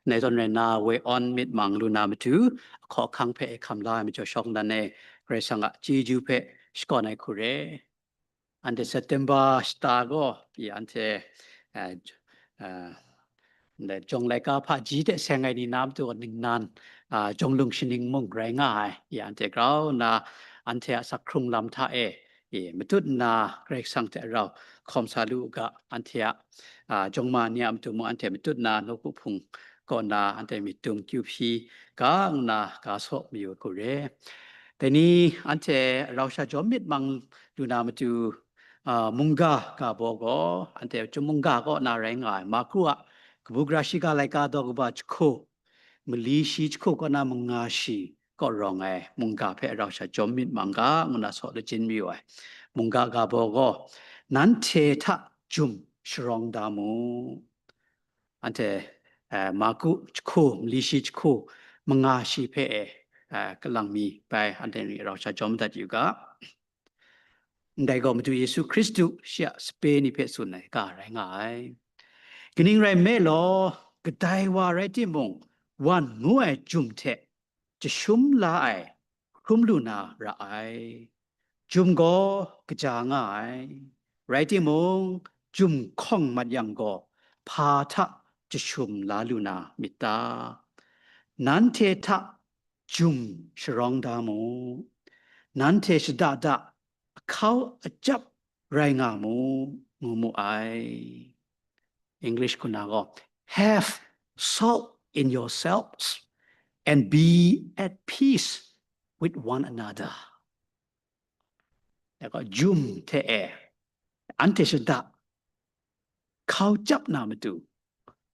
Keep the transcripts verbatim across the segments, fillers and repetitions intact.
ndai zawn rai nna, woi awn myit mang lu na matu, ahkaw ahkang hpe hkam la ai majaw shawng nnan e, Karai Kasang a chyeju hpe shakawn ai hku re. Anhte September shata gaw, ya anhte, eh, j-, eh, ndai jawng laika hpaji hte seng ai ni na matu ningnan, ah, jawng lung shaning mung rai nga ai. Ya anhte grau nna, anhte a sak hkrung lam hta e, e, matut nna Karai Kasang hte rau hkawm sa lu u ga, anhte a, a, jawng ma ni a matu mung anhte matut nna nawku hpung kaw nna anhte myit dum kyu hpyi ga nna ga saw mayu ai hku re. Dai ni anhte rau sha jawm myit mang lu na matu, a, mungga ga baw gaw, anhte chyum mungga kaw na rai nga ai, Marku a kabu gara shiga laika daw kaba jahku, mali shi jahku kaw na manga shi kaw rawng ai mungga hpe rau sha jawm myit mang ga, ngu na saw lajin mayu ai. Mungga ga baw gaw, nanhte hta jum sharawng da mu. Anhte, eh, Marku jahku, mali shi jahku, manga shi hpe e, eh, kalang mi bai anhte ni rau sha jawm dat yu ga. Ndai gaw Madu Yesu Hkristu shi a sape ni hpe tsun ai ga rai nga ai. Kaning rai nme law, kadai wa rai timung, wan ngu ai jum hte jashum la ai hkrum lu na ra ai. Jum gaw kaja nga ai. Rai timung, jum hkawng mat yang gaw, hpa hta jashum la lu na myit ta? Nanhte hta jum sharawng da mu. Nanhte shada da, ahkau ajap rai nga mu, ngu mu ai. English hku na gaw, "Have salt in yourselves and be at peace with one another." Dai gaw, jum hte e, anhte shada, hkau jap na matu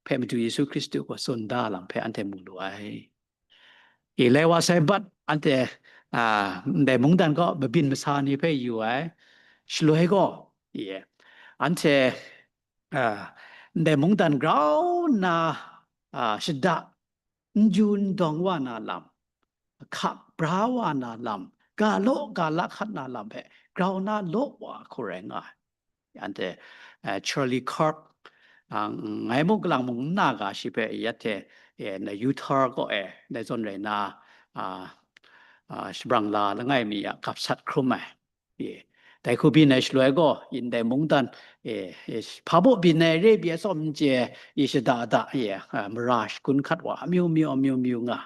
hpe Madu Yesu Hkristu gaw tsun da lam hpe anhte mu lu ai. E, lai wa sai bat anhte, a, ndai mungdan gaw mabyin masa ni hpe yu ai. Shaloi gaw, e, anhte, a, ndai mungdan grau nna, a, shada n ju n dawng wa na lam, hka bra wa na lam, ga law ga la hkat na lam hpe grau na law wa hku rai nga ai. Anhte, eh, Charlie Kirk, ah, ngai mung kalang mung n na ga shi hpe, ya hte, eh, na Utah kaw e, dai zawn rai na, ah, ah, shabrang la langai mi a gap sat hkrum ai. Ye. Dai hku byin ai shaloi gaw, ndai mungdan, eh, eh, hpa baw byin ai re pyi ai tsawm n chye, i shada da, ye, ah, mara shagun hkat wa, amyu myu, amyu myu nga.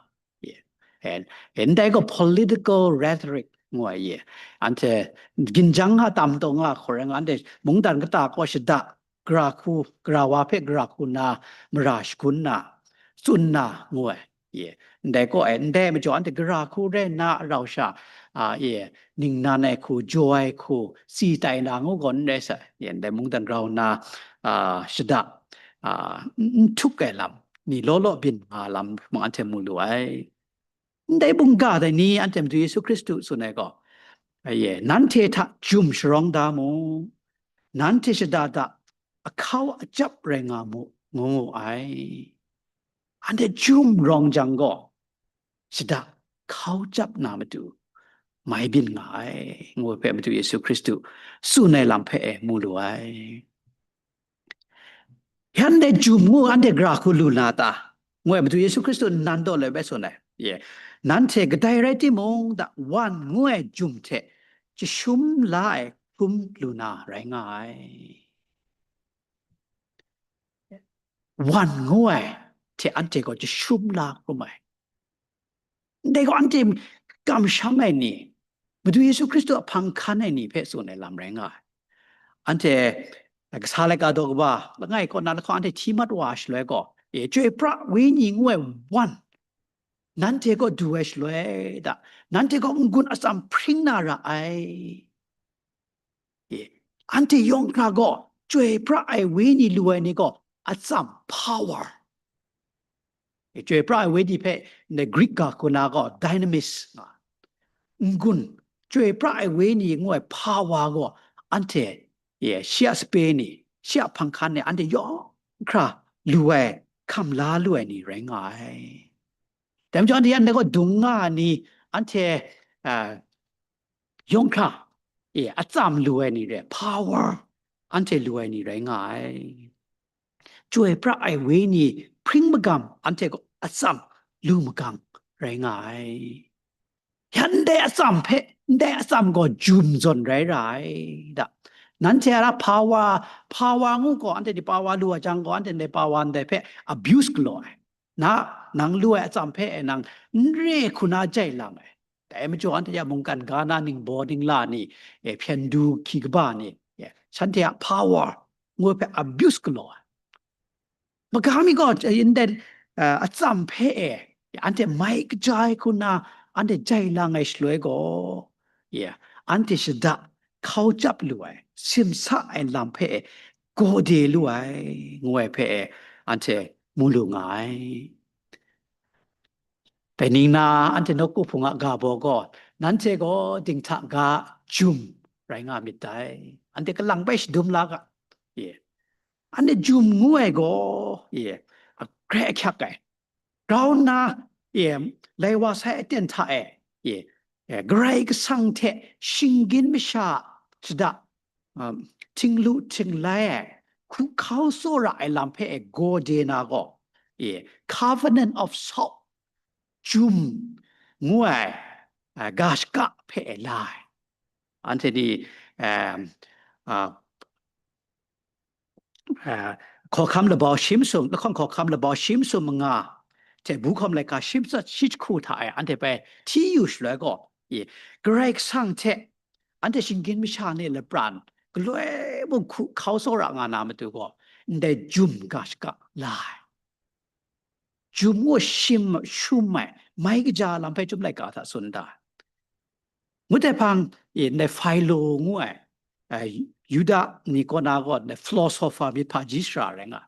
Ye. And, and ndai gaw political rhetoric ngu ai ye. Anhte ginjang nga tam taw nga hkawr ai nga, anhte mungdan kata kaw shada, gara hku, gara wa hpe gara hku nna, mara shagun na, tsun na ngu ai. Ye. Ndai kaw ai, ndai majaw anhte gara hku rai nna rau sha, a, ye, ningnan ai hku, jaw ai hku, si tai na ngu gaw n rai sai. Ye, ndai mungdan grau nna, a, shada, a, n, n htuk ai lam, ni law law byin nga lam mung anhte mu lu ai. Ndai mungga dai ni anhte Madu Yesu Hkristu tsun ai gaw, a, ye, nanhte hta jum sharawng da mu, nanhte shada da ahkau ajap rai nga mu, ngu mu ai. Anhte jum rawng jang gaw, shada hkau jap na matu mai byin nga ai, ngu ai hpe Madu Yesu Hkristu tsun ai lam hpe e mu lu ai. Anhte jum ngu anhte gara hku lu na ta? Ngu ai Madu Yesu Hkristu nan daw loi bai tsun ai. Ye. Nanhte kadai rai timung, da wan ngu ai jum hte jashum la ai hkrum lu na rai nga ai. Wan ngu ai hte anhte gaw jashum la hkrum ai. Ndai gaw anhte kamsham ai ni, Madu Yesu Hkristu a hpang hkan ai ni hpe tsun ai lam rai nga ai. Anhte, kasa laika daw kaba langai kaw na lahkawng anhte hti mat wa ai shaloi gaw, e, Chyoi pra Wenyi ngu ai wan, nanhte kaw du ai shaloi da, nanhte gaw n-gun atsam hpring na ra ai. E, anhte yawng hkra gaw, Chyoi pra ai Wenyi lu ai ni gaw, atsam, power. E, Chyoi pra ai Wenyi hpe ndai Greek ga hku na gaw, dynamis nga. N-gun, Chyoi pra ai Wenyi ngu ai power gaw, anhte, e, shi a sape ni, shi a hpang hkan ni, anhte yawng hkra lu ai, hkam la lu ai ni rai nga ai. Dai majaw, anhte yan dai gaw dung nga ai ni, anhte, a, yawng hkra, e, atsam lu ai ni rai, power anhte lu ai ni rai nga ai. Chyoi pra ai Wenyi hpring magam, anhte gaw atsam lu magang rai nga ai. Yan ndai atsam hpe, ndai atsam gaw jum zawn rai ra ai da. Nanhte a ra power, power ngu gaw, anhte ni power lu a jang gaw, anhte ndai power ndai hpe abuse galaw ai. Na, nang lu ai atsam hpe e nang n re hku na jai lang ai. Dai majaw anhte a mungkan ga na ningbaw ningla ni, e, hpyen du hki kaba ni, e, shanhte a power ngu hpe abuse galaw ai. Maga mi gaw, e, ndai, e, atsam hpe e, anhte mai kaja ai hku na anhte jai lang ai shaloi gaw, e, anhte shada hkau chyap lu ai, simsa ai lam hpe e, gaw de lu ai, ngu ai hpe e, anhte mu lu nga ai. Dai ning na anhte nawku hpung a ga baw gaw, nanhte gaw dinghta ga jum rai nga myit dai. Anhte kalang bai shadum la ga. Ye. Anhte jum ngu ai gaw, ye, a grai ahkyak ai. Grau nna, ye, lai wa sai aten hta e, ye, e, Karai Kasang hte shinggyim masha shada, um, htinglu htinglai ai, hku hkau tsawra ai lam hpe e gaw de na gaw, e, covenant of salt, jum ngu ai, a, ga shaka hpe e la ai. Anhte ni, um, a, a, hkawhkam labau shi masum, lahkawng hkawhkam labau shi masum manga hte bu hkawm laika shi matsat shi jahku hta e anhte bai hti yu shaloi gaw, i, Karai Kasang hte anhte shinggyim masha ni lapran galoi mung hku hkau tsawra nga na matu gaw, ndai jum ga shaka la ai. Jum gaw shim, shum ai, mai kaja lam hpe Chyum laika hta tsun da ai. Ngut ai hpang, e, ndai Philo ngu ai, a, Yuda ni kaw na gaw ndai philosopher myit hpaji sara rai nga.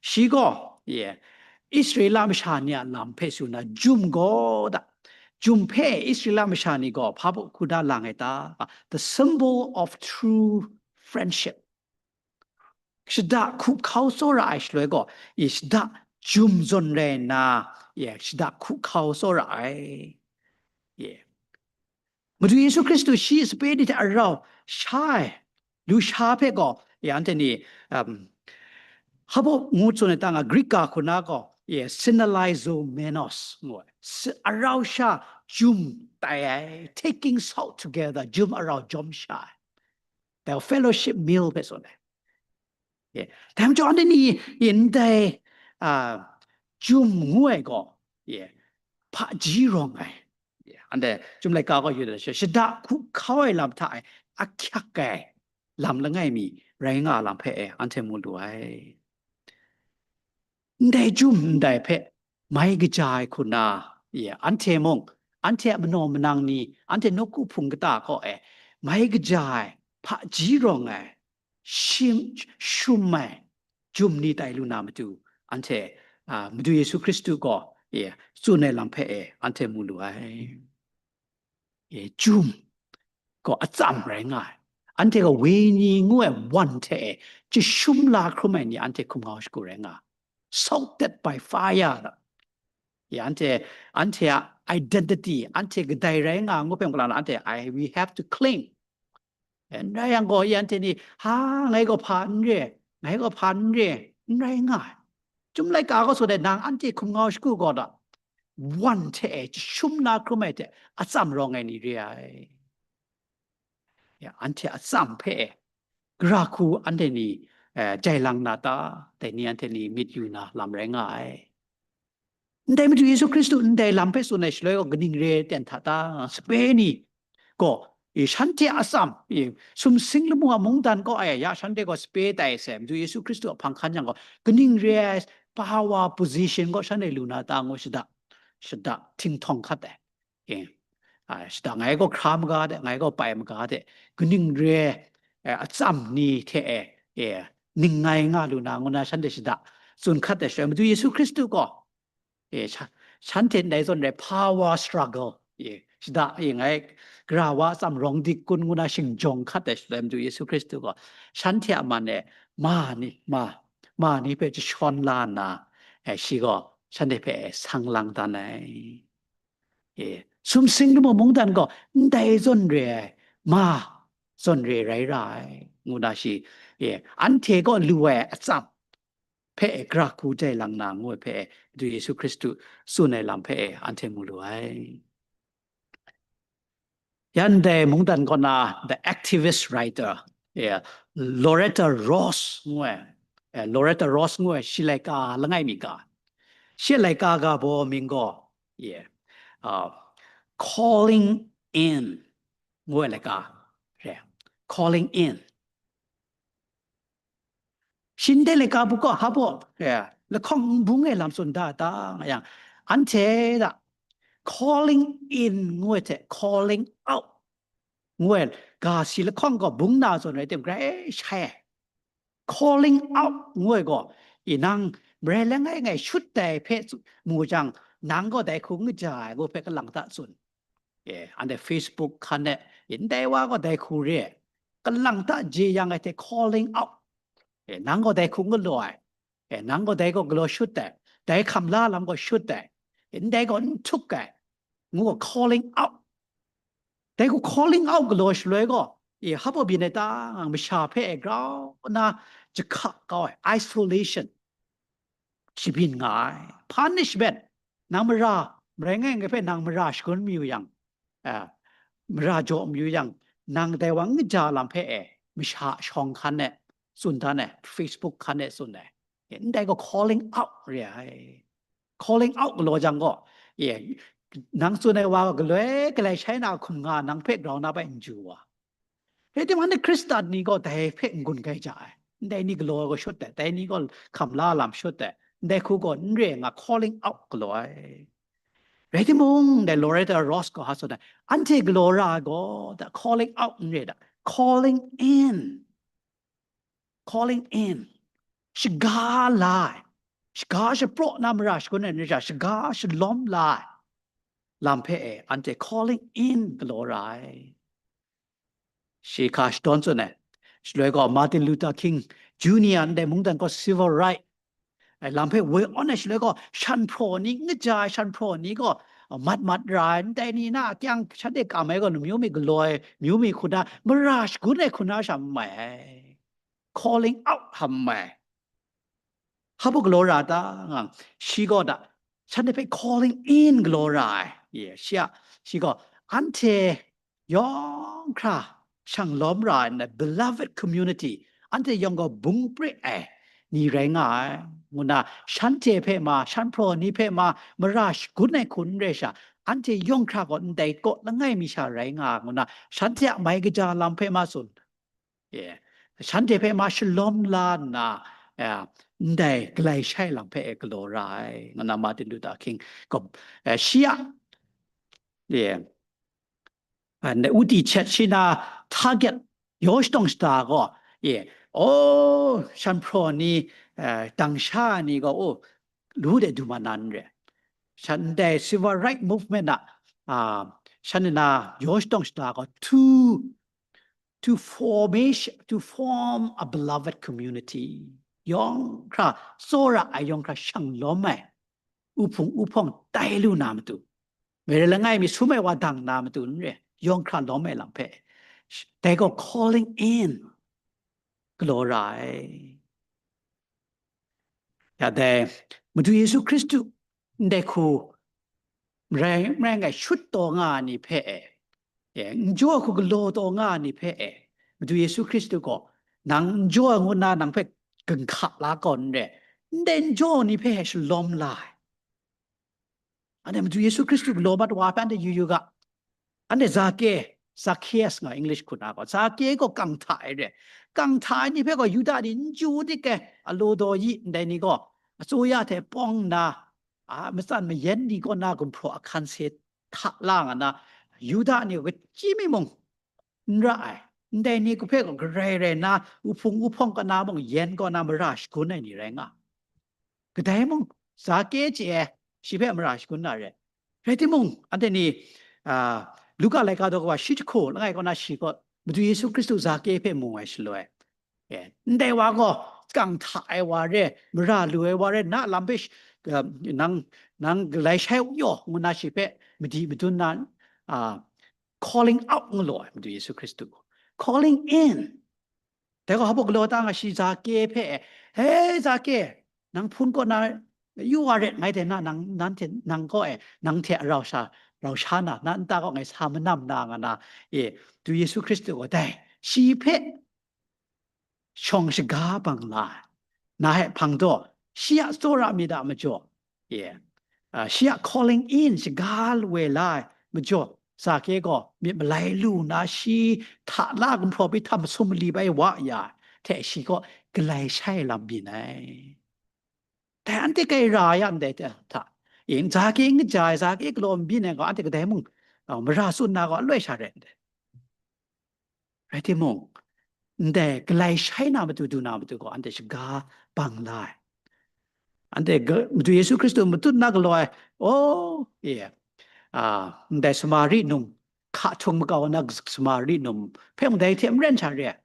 Shi gaw, e, Israela masha ni a lam hpe tsun na, jum gaw da, jum hpe Israela masha ni gaw hpa baw hku da lang ai ta? The symbol of true friendship. Shada hku hkau tsawra ai shaloi gaw, i, shada jum zawn rai nna, ye, shada hku hkau tsawra ai. Ye. Madu Yesu Hkristu shi sape ni hte arau sha ai, lusha hpe gaw, ye, anhte ni, um, hpa baw ngu tsun ai ta nga, Greek ga hku na gaw, ye, synallizomenos ngu ai. Si-, arau sha jum tai ai, taking salt together, jum arau jawm sha ai. Dai fellowship meal hpe tsun ai. Ye. Dai majaw anhte ni ndai, a, jum ngu ai gaw, ye, hpaji rawng ai. Ye. Anhte Chyum laika gaw yu dat ai, shada hku hkau ai lam hta e ahkyak ai lam langai mi rai nga lam hpe e anhte mu lu ai. Ndai jum ndai hpe mai kaja ai hku na, ye, anhte mung, anhte a manaw manang ni, anhte nawku hpung kata kaw e mai kaja ai, hpaji rawng ai, shim, shum ai jum ni tai lu na matu, anhte, a, Madu Yesu Hkristu gaw, ye, tsun ai lam hpe e anhte mu lu ai. E, jum gaw atsam rai nga ai. Anhte gaw wenyi ngu ai wan hte e jashum la hkrum ai ni anhte hkum ngau shagu rai nga ai. Salted by fire. Ya, anhte, anhte a identity, anhte kadai rai nga ngu hpe mungkan la, anhte, I, we have to claim. N rai yang gaw, ya, anhte ni, ha, ngai gaw hpa n re, ngai gaw hpa n re, n rai nga ai. Chyum laika gaw sut ai, nang anhte hkum ngau shagu gaw da, wan hte e jashum na hkrum ai hte atsam rawng ai ni re ai. Ya, anhte atsam hpe e, gara hku anhte ni, eh, jai lang na ta? Dai ni anhte ni myit yu na lam rai nga ai. Ndai Madu Yesu Hkristu ndai lam hpe tsun ai shaloi gaw, kaning re ai ten hta ta? Sape ni gaw, e, shanhte a atsam, e, sumsing lamu a mungdan kaw ai, ya, shanhte gaw sape tai sai, Madu Yesu Hkristu a hpang hkan yang gaw, kaning re ai power position gaw shanhte lu na ta ngu shada, shada htinghtawng hkat ai. E, a, shada ngai gaw hkra maga de, ngai gaw pai maga de, kaning re ai, e, atsam ni hte e, e, ning ngai nga lu na ngu na shanhte shada tsun hkat ai shaloi, Madu Yesu Hkristu gaw, e, sha-, shanhte ndai zawn re ai power struggle, e, shada, e, ngai gara wa atsam rawng dik kun ngu na shingjawng hkat ai shaloi, Madu Yesu Hkristu gaw shanhte a man e ma ni, ma, ma ni hpe jashawn la nna, e, shi gaw shanhte hpe sang lang dan ai. E, sumsing lamu mungdan gaw ndai zawn re ai, ma zawn re rai ra ai, ngu na shi, e, anhte gaw lu ai atsam, hpe e, gara hku jai lang na ngu ai hpe e, Madu Yesu Hkristu tsun ai lam hpe e, anhte mu lu ai. Yan dai mungdan kaw na, the activist writer, yeah, Loretta Ross ngu ai, eh, Loretta Ross ngu ai, shi laika langai mi ga, shi laika ga baw mying gaw, yeah, uh, Calling In ngu ai laika re, Calling In. Shin de le ka bu kaw, ha baw, lahkawng n bung e lam tsun da ta nga yang, anhte da calling in ngu ai hte calling out ngu ai ga si lahkawng gaw bung na zawn rai tim, grai shai ai. Calling out ngu ai gaw, i nang marai langai ngai shut dai hpe mu jang, nang gaw dai hku n kaja ai ngu hpe kalang ta tsun. E, anhte Facebook hkan e, ndai wa gaw dai hku re ai, kalang ta jeyang ai hte calling out. E, nang gaw dai hku n galaw ai. E, nang gaw dai gaw galaw shut ai. Dai hkam la lam gaw shut ai. E, ndai gaw n htuk ai. Ngu gaw calling out. Dai gaw calling out galaw shaloi gaw, e, hap wa byin ai ta nga, masha hpe e grau na jahka kau ai, isolation. Shabyin nga ai. Punishment. Nang mara, marai ngai ngai hpe nang mara shagun mayu yang, a, mara jaw mayu yang, nang dai wa n kaja lam hpe e, masha shawng hkan e tsun dan ai, Facebook hkan e tsun ai. E, ndai gaw calling out re ai. Calling out galaw jang gaw, e, nang tsun ai wa gaw galoi galai shai na hkum nga nang hpe grau na bai n ju wa. Rai timung, anhte Hkristan ni gaw dai hpe n-gun gai ja ai. Ndai ni galaw ai gaw shut ai, dai ni gaw hkam la lam shut ai, ndai hku gaw n re nga, calling out galaw ai. Rai timung, dai Loretta Ross gaw ha tsun ai, anhte galaw ra ai gaw, da calling out n re da, calling in. Calling in. Shaga la ai. Shaga shapraw na mara shagun ai ni sha, shaga shalawm la ai lam hpe e, anhte calling in galaw ra ai. Shi hka shadawn tsun ai. Shaloi gaw Martin Luther King Junior ndai mungdan gaw civil right ai lam hpe woi awn ai shaloi gaw, shan hpraw ni n kaja ai shan hpraw ni gaw, a, mat mat ra ai, ndai ni na akyang shanhte kam ai gaw, namyu mi galaw ai, myu mi hku na, mara shagun ai hku na sha n mai ai. Calling out ham mai. Hpa galaw ra ta nga, shi gaw da, shanhte hpe calling in galaw ra ai. Ye, shi a, shi gaw, anhte yawng hkra shang lawm ra ai, beloved community, anhte yawng gaw bung pre ai ni rai nga ai, ngu na, shanhte hpe ma, shan hpraw ni hpe ma, mara shagun ai hku n rai sha, anhte yawng hkra gaw ndai kaw langai mi sha rai nga ai, ngu na, shanhte a mai kaja lam hpe ma tsun. Ye. Shanhte hpe ma shalawm la nna, eh, ndai galai shai lam hpe e galaw ra ai, ngu na Martin Luther King gaw, eh, shi a, ye, a, ndai uti chet shi na target yaw shatawng shada gaw, ye, oh, shan hpraw ni, eh, dang sha ai ni gaw, oh, lu de du ma nan re. Shan ndai civil right movement a, ah, shan na yaw shatawng shada gaw, two to formation, to form a beloved community. Yawng hkra tsawra ai, yawng hkra shang lawm ai, uhpung uhpawng tai lu na matu, mare langai mi sum ai wa dang na matu n re, yawng hkra lawm ai lam hpe, dai gaw calling in galaw ra ai. Ya dai, Madu Yesu Hkristu ndai hku marai, marai ngai shut taw nga ai ni hpe e, e, n jaw ai hku galaw taw nga ai ni hpe e, Madu Yesu Hkristu gaw, nang n jaw ai ngu nna nang hpe ginhka la gaw n re, ndai n jaw ai ni hpe e shalawm la ai. Anhte Madu Yesu Hkristu galaw mat wa hpe anhte yu yu ga. Anhte Zake, Zacchaeus nga English hku na gaw, Zake gaw kang hta ai re. Kang hta ai ni hpe gaw Yuda ni n chyu dik ai, alaw daw yi ndai ni gaw, asuya hte pawng nna, a, matsan mayan ni kaw na gumhpraw ahkan se hta la nga na, Yuda ni gaw kachyi mi mung n ra ai. Ndai ni hpe gaw garai rai nna, uhpung uhpawng kaw na mung, yan kaw na mara shagun ai ni rai nga. Kadai mung, Zake chye ai, shi hpe mara shagun na re. Rai timung, anhte ni, a, Luka laika daw kawa shi jahku langai kaw na shi gaw, Madu Yesu Hkristu Zake hpe mu ai shaloi, e, ndai wa gaw, kang hta ai wa re, mara lu ai wa re, na lam hpe sh-, a, nang, nang galai shai u yaw, ngu na shi hpe madi madun na, a, calling out nga law ai, Madu Yesu Hkristu. Calling in. Dai gaw hpa galaw ta nga, shi Zake hpe, "Hei, Zake, nang hpun kaw na yu wa ret, ngai dai na nang, nanhte, nang kaw e, nang hte rau sha, rau sha na, na nta kaw ngai sa manam na nga na, e, du Yesu Hkristu gaw dai, shi hpe shawng shaga bang la ai. Na hpe hpang daw, shi a tsawra myit a majaw, e, a, shi a calling in shaga we la ai majaw, Zake gaw myit malai lu nna shi hta la gumhpraw bi htam masum mali bai wa ya ai hte shi kaw galai shai lam byin ai. Dai anhte kai ra ya ndai hta, ing Zake n kaja ai, Zake galaw n byin ai gaw, anhte kadai mung, a, mara tsun na gaw aloi sha rai ndai. Rai timung, ndai galai shai na matu du na matu gaw, anhte shaga bang la ai. Anhte ga-, Madu Yesu Hkristu matut na galaw ai, oh, e, a, ndai Samari num, hka htung makau na Samari num, hpe mung dai hte maren sha re ai.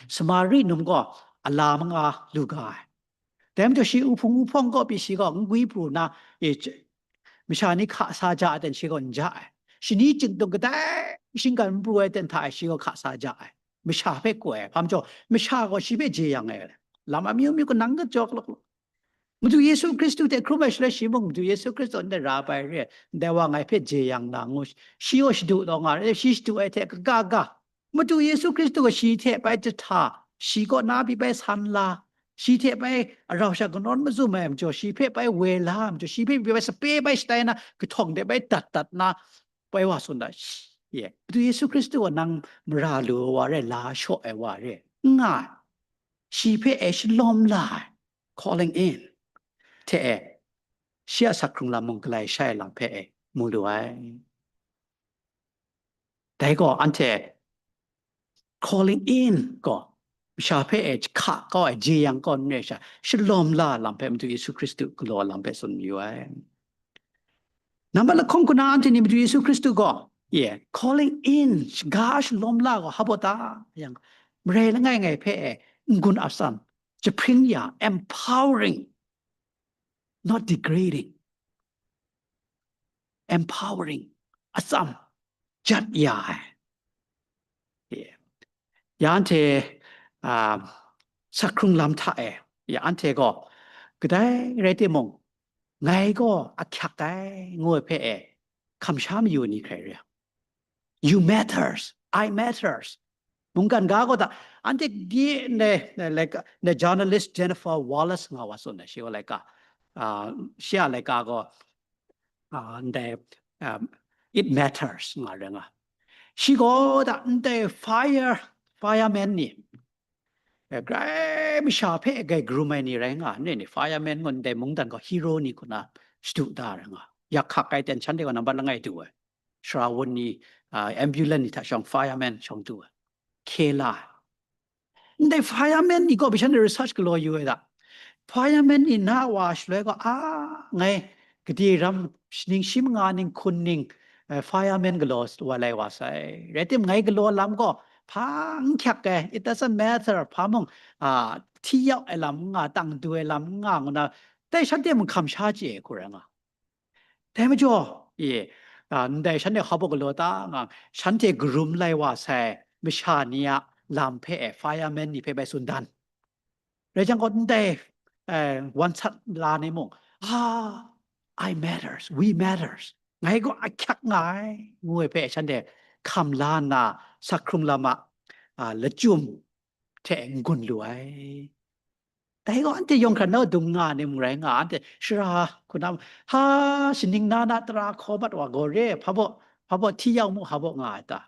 Samari num gaw a la manga lu ga ai. Dai majaw shi uhpung uhpawng kaw pyi shi gaw n gwi pru nna, e, masha ni hka sa ja ai ten shi gaw n ja ai. Shani chyingtung kadai shinggan n pru ai ten hta e shi gaw hka sa ja ai. Masha hpe koi ai. Hpa majaw, masha gaw shi hpe jeyang ai. Lam amyu myu kanang kajawk lawk lawk. Madu Yesu Hkristu hte hkrum ai shaloi shi mung Madu Yesu Hkristu ndai ra bai re, ndai wa ngai hpe jeyang na ngu, shi gaw shadu taw nga re, shi shadu ai hte kaga ga, Madu Yesu Hkristu gaw shi hte bai jahta, shi kaw na pyi bai san la, shi hte bai arau sha kanawn mazum ai majaw, shi hpe bai woi la ai majaw, shi hpe pyi bai sape bai shatai na, kahtawng de bai dat dat na, bai wa tsun da, shi, ye, Madu Yesu Hkristu gaw nang mara lu ai wa re, la shaw ai wa re, n nga ai. Shi hpe e shalawm la ai, calling in, hte e, shi a sak hkrung lam mung galai shai lam hpe e mu lu ai. Dai gaw anhte calling in gaw, masha hpe e hka kau ai, jeyang kau n re sha, shalawm la lam hpe Madu Yesu Hkristu galaw lam hpe tsun mayu ai. Nambat lahkawng hku na anhte ni Madu Yesu Hkristu gaw, ye, calling in, shaga shalawm la gaw, hpa baw ta? Yang, marai langai ngai hpe e n-gun atsam, jahpring ya, empowering, not degrading, empowering, atsam, jat ya ai. Ye. Ya anhte, a, sak hkrung lam hta e, ya anhte gaw, kadai rai timung, ngai gaw ahkyak ai, ngu ai hpe e, hkamsha mayu ni hkrai re. You matters, I matters. Mungkan ga gaw da, anhte gye ndai, ndai laika, ndai journalist Jennifer Wallace nga wa tsun ai, shi gaw laika, a, shi a laika gaw, a, ndai, um, It Matters nga rai nga. Shi gaw da, ndai fire, fireman ni, eh, grai masha hpe gai karum ai ni rai nga, ne ni, fireman ngu ndai mungdan gaw hero ni hku na shadu da rai nga. Yak hkak ai ten shanhte gaw nambat langai du ai. Sara wun ni, a, ambulance ni hta shawng fireman shawng du ai. Hkye la ai. Ndai fireman ni gaw, bai shanhte research galaw yu ai da. Fireman ni na wa shaloi gaw, a, ngai gade ram shaning shi manga ning hkun ning, eh, fireman galaw wa lai wa sai. Rai tim, ngai galaw lam gaw, hpa n hkyak ai, it doesn't matter, hpa mung, a, hti yau ai lam n nga, tang du ai lam n nga, ngu na, dai shanhte mung hkam sha chye ai hku rai nga. Dai majaw, e, a, ndai shanhte hpa baw galaw ta nga, shanhte karum lai wa sai masha ni a lam hpe e, fireman ni hpe bai tsun dan. Rai jang gaw, ndai, eh, wan sat la ni mung, ah, I matters, we matters, ngai gaw ahkyak nga ai, ngu ai hpe shanhte hkam la nna, sak hkrung lam a, a, lachyum hte n-gun lu ai. Dai gaw anhte yawng hkrat na dung nga ni mung rai nga, anhte sara hku na, ha, shaning na na tara hkaw mat wa gaw re, hpa baw, hpa baw hti yau mu, hpa baw nga ai ta?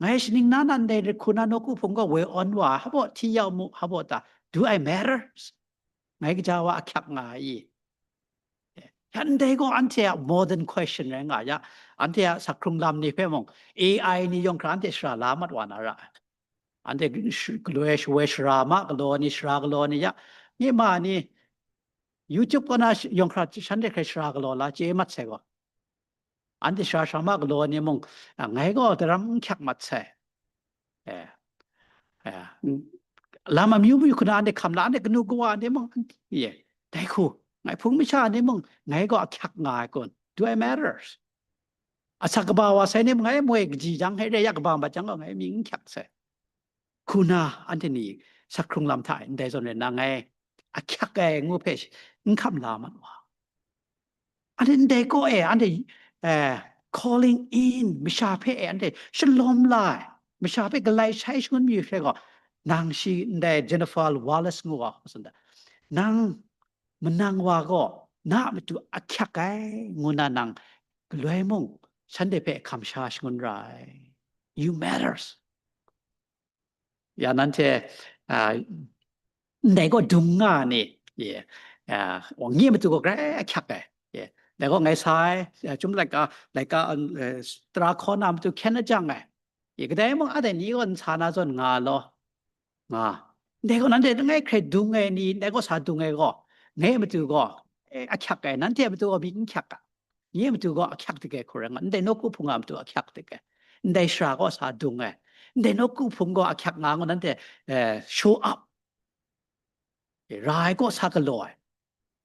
Ngai shaning na na ndai hku na nawku hpung gaw woi awn wa, hpa baw hti yau mu, hpa baw ta? Do I matters? Ngai kaja wa ahkyak nga ai i? Yan dai gaw anhte a modern question rai nga ya, anhte a sak hkrung lam ni hpe mung, A I ni yawng hkra anhte shara la mat wa na ra ai. Anhte sh-, galoi shawoi shara ma galaw ni, shara galaw ni ya, nye ma ni, YouTube kaw na sh-, yawng hkra shanhte hkrai shara galaw la chye mat sai gaw, anhte shara shara ma galaw ni mung, a, ngai gaw daram n hkyak mat sai. Eh, eh, n-, lam amyu myu hku na anhte hkam la, anhte kanu kawa ni mung, ye, dai hku, ngai hpung masha ni mung, ngai gaw ahkyak nga ai kun, do I matters? Asak kaba wa sai ni mung, ngai moi kaji jang, hei re ya kaba mat jang gaw, ngai mying n hkyak sai. Hku na anhte ni sak hkrung lam hta e ndai zawn rai nna, ngai ahkyak ai ngu hpe n hkam la mat wa. Anhte ndai kaw e, anhte, eh, calling in, masha hpe e, anhte shalawm la ai, masha hpe galai shai shangun mi hpe gaw, nang shi ndai Jennifer Wallace ngu wa, nang manang wa gaw na a matu ahkyak ai, ngu na nang galoi mung shanhte hpe hkam sha shangun ra ai. You matters. Ya nanhte, ah, ndai gaw dung nga ni, ye, ah, nye matu gaw grai ahkyak ai, ye, dai gaw ngai sa ai, ah, chyum laika, laika, eh, tara hkaw na matu hkyen ajang ai, ye, kadai mung a dai ni gaw n sa na zawn nga law, nga. Ndai gaw nanhte langai hkrai dung ai ni, ndai gaw sa dung ai gaw, ngai matu gaw, eh, ahkyak ai, nanhte matu gaw myit n hkyak ga. Nye matu gaw ahkyak dik ai hku rai nga, ndai nawku hpung a matu ahkyak dik ai, ndai sara gaw sa dung ai, ndai nawku hpung gaw ahkyak nga ngu nanhte, eh, show up, ra ai gaw sa galaw ai,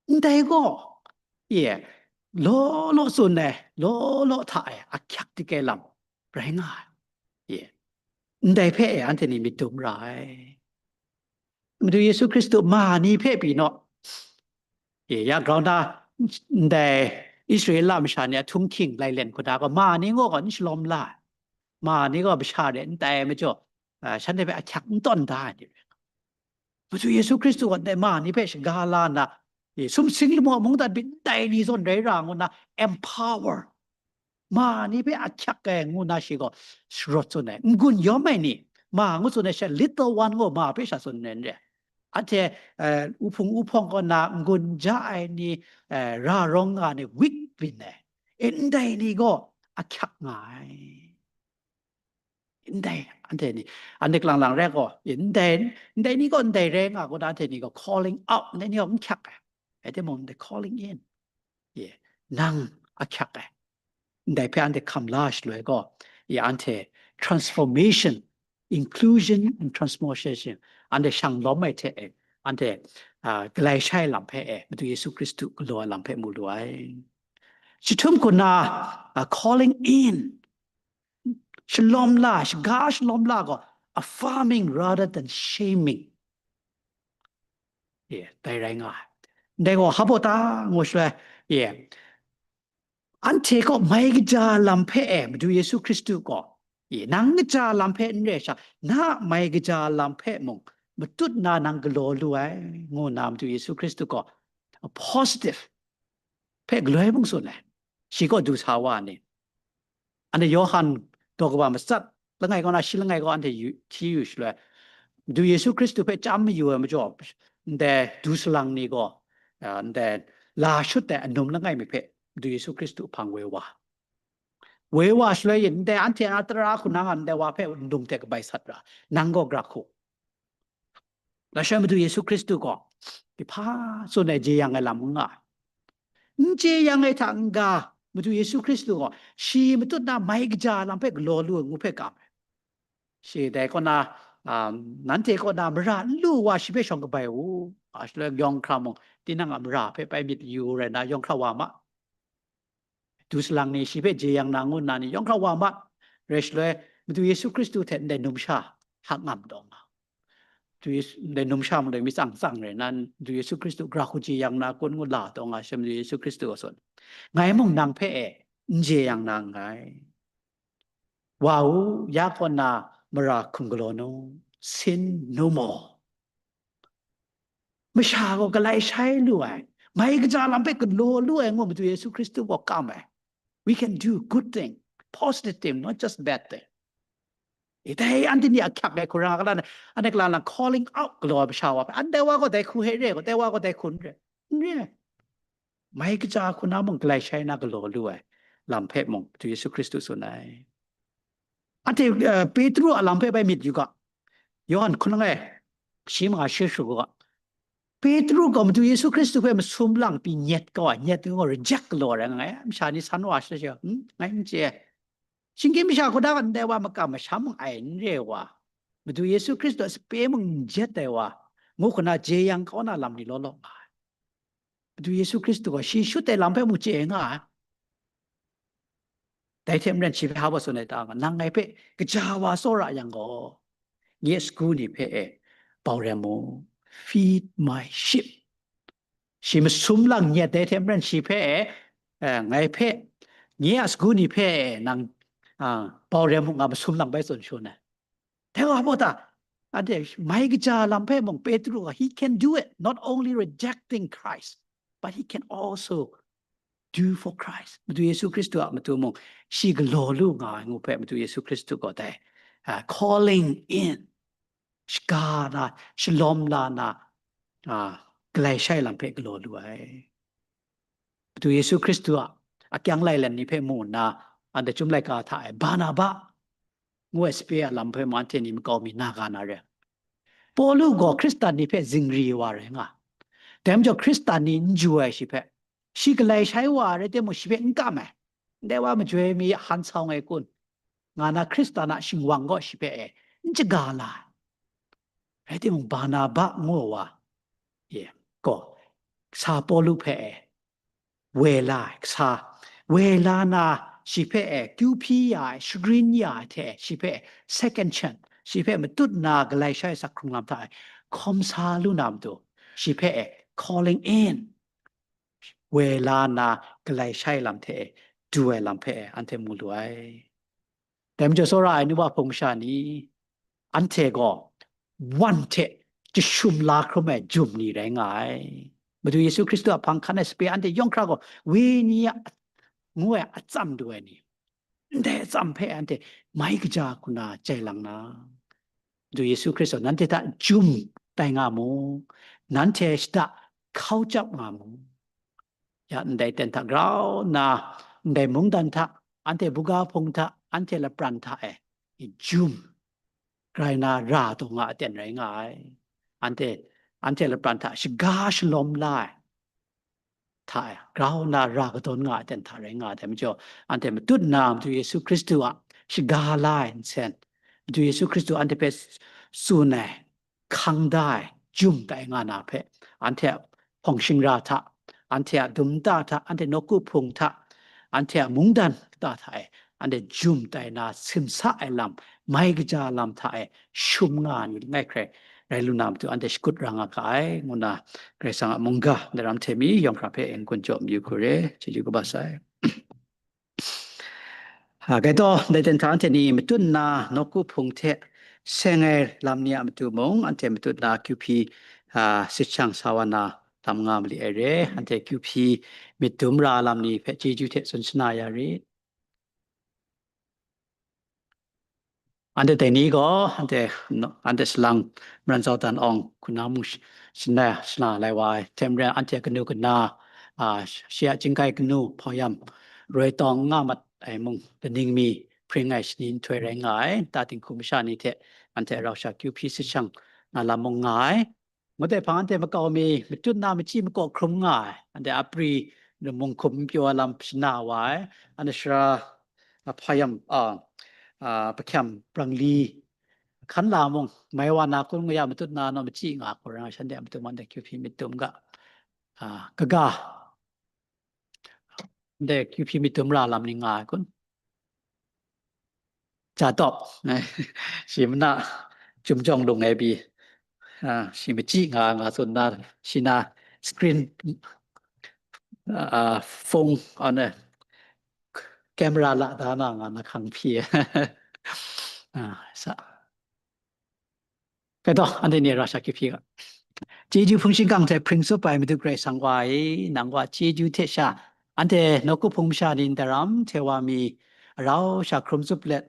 ndai gaw, ye, law law tsun ai, law law hta ai, ahkyak dik ai lam rai nga ai, ye, ndai hpe e anhte ni myit dum ra ai. Madu Yesu Hkristu ma ni hpe pyi naw. E, ya grau na, ndai Israela masha ni a htunghking lailen hku da gaw, ma ni gaw n shalawm la ai, ma ni gaw masha re n tai ai majaw, ah, shanhte hpe ahkyak n tawn da ai ni rai. Madu Yesu Hkristu gaw ndai ma ni hpe shaga la nna, e, sumsing lamu a mungdan byin ndai ni zawn rai ra ngu nna empower, ma ni hpe ahkyak ai ngu na shi gaw sharawt tsun ai, n-gun yawm ai ni, ma ngu tsun ai sha, little one ngu ma hpe sha tsun ai n re. Anhte, eh, uhpung uhpawng kaw na n-gun ja ai ni, eh, ra rawng nga ni weak byin ai, e, ndai ni gaw ahkyak nga ai. Ndai, anhte ni, anhte lang lang rai gaw, e, ndai, ndai ni gaw ndai rai nga gaw, anhte ni gaw calling out, ndai ni gaw n hkyak ai. Rai timung, ndai calling in, e, nang ahkyak ai. Ndai hpe anhte hkam la shaloi gaw, e, anhte transformation, inclusion and transformation, anhte shang lawm ai hte e, anhte, ah, galai shai lam hpe e, Madu Yesu Hkristu galaw ai lam hpe mu lu ai. Shi htum hku na, ah, calling in, shalawm la, shaga shalawm la gaw, affirming rather than shaming. Ye, dai rai nga ai. Ndai gaw hpa baw ta ngu shaloi, ye, anhte kaw mai kaja lam hpe e, Madu Yesu Hkristu gaw, ye, nang kaja lam hpe n re sha, na a mai kaja lam hpe mung matut na nang galaw lu ai, ngu nna Madu Yesu Hkristu gaw a positive hpe galoi mung tsun ai. Shi gaw du sa wa ni? Anhte Yawhan daw kaba matsat langai kaw na shi langai kaw anhte yu, hti yu shaloi, Madu Yesu Hkristu hpe chyam mayu ai majaw, ndai du salang ni gaw, ah, ndai la shut ai anum langai mi hpe Madu Yesu Hkristu hpang woi wa. Woi wa shaloi yin, ndai anhte a tara hku na nga ndai wa hpe ndum hte kabai sat ra, nang gaw gra hku. Lasha Madu Yesu Hkristu gaw, hpa tsun ai jeyang ai lam n nga ai. N jeyang ai hta n-ga, Madu Yesu Hkristu gaw, shi matut na mai kaja lam hpe galaw lu ai ngu hpe kam ai. Shi dai kaw na, um, nanhte kaw na mara n lu wa shi hpe shawng kabai u, a shaloi yawng hkra mung, tinang a mara hpe bai myit yu rai na, yawng hkra wa ma. Du salang ni shi hpe jeyang na ngu nna ni yawng hkra wa ma, rai shaloi, Madu Yesu Hkristu hte ndai numsha hak ngam taw nga. Madu Yesu, ndai numsha mung dai mi tsang tsang rai na, Madu Yesu Hkristu gra hku jeyang na kun ngu la taw nga, sha Madu Yesu Hkristu a tsun, ngai mung nang hpe e n jeyang na nngai. Wa u, ya kaw na mara hkum galaw nu, sin no more. Masha gaw galai shai lu ai, mai kaja lam hpe galaw lu ai ngu Madu Yesu Hkristu gaw kam ai. We can do good thing, positive thing, not just bad thing. E, dai anhte ni ahkyak ai hku ra nga, anhte lang lang calling out galaw ai masha wa hpe, ndai wa gaw dai hku hte re gaw, dai wa gaw dai hku n re, n re ai. Mai kaja hku na mung galai shai na galaw lu ai lam hpe mung Madu Yesu Hkristu tsun ai. Anhte, eh, Petru a lam hpe bai myit yu ga, Yawhan hkun langai, shi manga shi hkru ga, Petru gaw Madu Yesu Hkristu hpe masum lang pyi nyet kau ai, nyet gaw reject galaw ai rai nga ai, masha ni san wa sha, hmm? Ngai n chye ai. Shinggyim masha hku da ndai wa makam masham ai n re wa, Madu Yesu Hkristu a sape mung n jet ai wa, ngu hku na jeyang kau na lam ni law law nga ai. Madu Yesu Hkristu gaw shi shut ai lam hpe mung chye nga ai. Dai hte maren shi hpe hpa baw tsun ai ta nga, nang ngai hpe kaja wa tsawra yang gaw, nye sagu ni hpe e bau rai mu, feed my sheep. Shi masum lang nyet ai hte maren shi hpe, eh, ngai hpe, nye a sagu ni hpe nang, ah, bau rem u nga masum lang bai tsun shangun ai. Dai wa gaw ta, anhte mai kaja lam hpe mung Petru, he can do it, not only rejecting Christ, but he can also do for Christ. Madu Yesu Hkristu a matu mung, shi galaw lu nga ai ngu hpe Madu Yesu Hkristu gaw dai, ah, calling in, shaga na, shalawm la na, ah, galai shai lam hpe galaw lu ai. Madu Yesu Hkristu a akyang lailen ni hpe mu nna, anhte Chyum laika hta e Barnaba ngu ai sape a lam hpe mung anhte ni makau mi na ga na re. Pawlu gaw Hkristan ni hpe zingri wa rai nga. Dai majaw Hkristan ni n ju ai shi hpe, shi galai shai wa rai timung, shi hpe n kam ai. Ndai wa majoi mi han sau ai kun, nga na Hkristan a shingwang gaw shi hpe e n shaga la ai. Rai timung, Barnaba ngu wa, ye, gaw, sa Pawlu hpe e, woi la ai, kasa, woi la na, shi hpe e, kyu hpyi ya ai, shagrin ya ai hte, shi hpe e, second chance, shi hpe matut na galai shai sa hkrung lam hta e, hkawm sa lu na matu, shi hpe e, calling in, woi la na galai shai lam hte e, du ai lam hpe e, anhte mu lu ai. Dai majaw, tsawra ai nu wa hpung masha ni, anhte gaw wan hte jashum la hkrum ai jum ni rai nga ai. Madu Yesu Hkristu a hpang hkan ai sape anhte yawng hkra gaw, wenyi a ngu ai atsam du ai ni, ndai atsam hpe anhte mai kaja hku na jai lang na, Madu Yesu Hkristu nanhte hta jum tai nga mu, nanhte shada hkau chyap nga mu. Ya ndai ten hta grau nna, ndai mungdan hta, anhte buga hpung hta, anhte lapran hta e, jum grai na ra taw nga aten rai nga ai. Anhte, anhte lapran hta shaga shalawm la ai hta e, grau nna ra kadawn nga aten hta rai nga ai. Dai majaw, anhte matut nna Madu Yesu Hkristu a shaga la ai nsen, Madu Yesu Hkristu anhte hpe tsun ai, hkang da ai, jum tai nga na hpe, anhte a hpawng shingra hta, anhte a dum nta hta, anhte nawku hpung hta, anhte a mungdan kata hta e, anhte jum tai na simsa ai lam, mai kaja lam hta e shum nga ai ni langai hkrai rai lu na matu, anhte shakut ra nga ga ai, ngu nna Karai Kasang a mungga daram hte mi yawng hkra hpe n-gun jaw mayu hku re, chyeju kaba sai. A, gai taw, dai ten hta anhte ni matut nna nawku hpung hte seng ai lam ni a matu mung, anhte matut nna kyu hpyi, a, sit shang sa wa na lam nga mali ai re. Anhte kyu hpyi myit dum ra lam ni hpe chyeju hte tsun shana ya rit. Anhte dai ni gaw, anhte, anhte salang Maran Zau Dan Awng hku na mung sh-, shana, shana lai wa ai. Hte maren anhte kanu kana, a, shi a chyingkai kanu hpawng yam roi tawng n nga mat ai mung, kaning mi hpring ai shani nhtoi rai nga ai, nta dinghku masha ni hte anhte rau sha kyu hpyi sit shang na lam mung nga ai. Ngut ai hpang anhte makau mi matut nna machyi makaw hkrum nga ai, anhte apri mung hkum n pyaw ai lam shana wa ai, anhte sara, a, hpa yam, a, a, pahkyam brangli hkan la mung, mai wa na kun nga ya matut nna naw machyi nga hku rai nga, shanhte a matu mung anhte kyu hpyi myit dum ga, a, kaga, anhte kyu hpyi myit dum ra lam ni nga ai kun? Cha tawp, shi mana chyum jawng lung ai pyi, a, shi machyi nga, nga tsun na, shi na screen, a, phone, a, ne, camera la da na nga na hkang hpyi. A, sa. Gai taw, anhte ni rau sha kyu hpyi ga. Chyeju hpung shingkang hte hpring tsup ai Madu Karai Kasang wa e, nang wa chyeju hte sha, anhte nawku hpung masha ni ndaram hte wa mi, rau sha hkrum tsup let,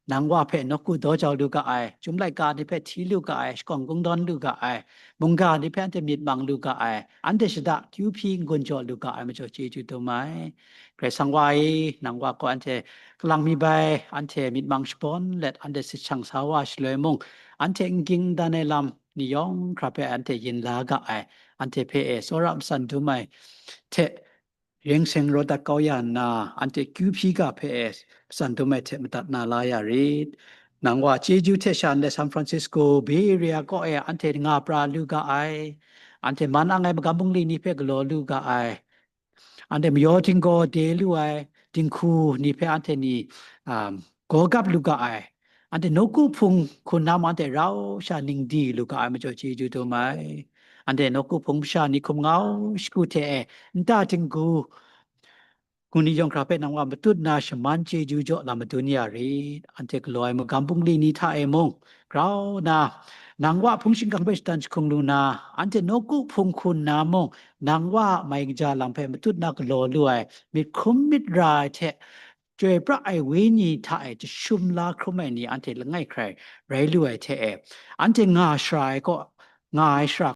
nang wa hpe nawku daw jau lu ga ai, Chyum laika ni hpe hti lu ga ai, shakawn kungdawn lu ga ai, mungga ni hpe anhte myit mang lu ga ai, anhte shada kyu hpyi n-gun jaw lu ga ai majaw chyeju dum ai. Karai Kasang wa e, nang wa gaw anhte kalang mi bai, anhte myit mang shabawn let, anhte sit shang sa wa shaloi mung, anhte n ging n dan ai lam ni yawng hkra hpe anhte yin la ga ai, anhte hpe e tsawra matsan dum ai hte, reng seng rawt dat kau ya nna, anhte kyu hpyi ga hpe e matsan dum ai hte madat na la ya rit. Nang wa chyeju hte sha nle San Francisco, Bay Area kaw e anhte nga pra lu ga ai, anhte man ang ai magam bungli ni hpe galaw lu ga ai, anhte mayaw htinggaw de lu ai dinghku ni hpe anhte ni, um, gaw gap lu ga ai, anhte nawku hpung hku na mung anhte rau sha ning di lu ga ai majaw chyeju dum ai. Anhte nawku hpung masha ni hkum ngau shagu hte e, nta htinggu, hku ni yawng hkra hpe nang wa matut na shaman chyeju jaw lam madun ya rit. Anhte galaw ai magam bungli ni hta e mung, grau na, nang wa hpung shingkang hpe shatan jahkung lu na, anhte nawku hpung hku nna mung, nang wa a mai kaja lam hpe matut na galaw lu ai, myit hkrum myit ra ai hte, chyoi pra ai wenyi hta e jashum la hkrum ai ni anhte langai hkrai rai lu ai hte e, anhte nga shara ai kaw, nga ai shara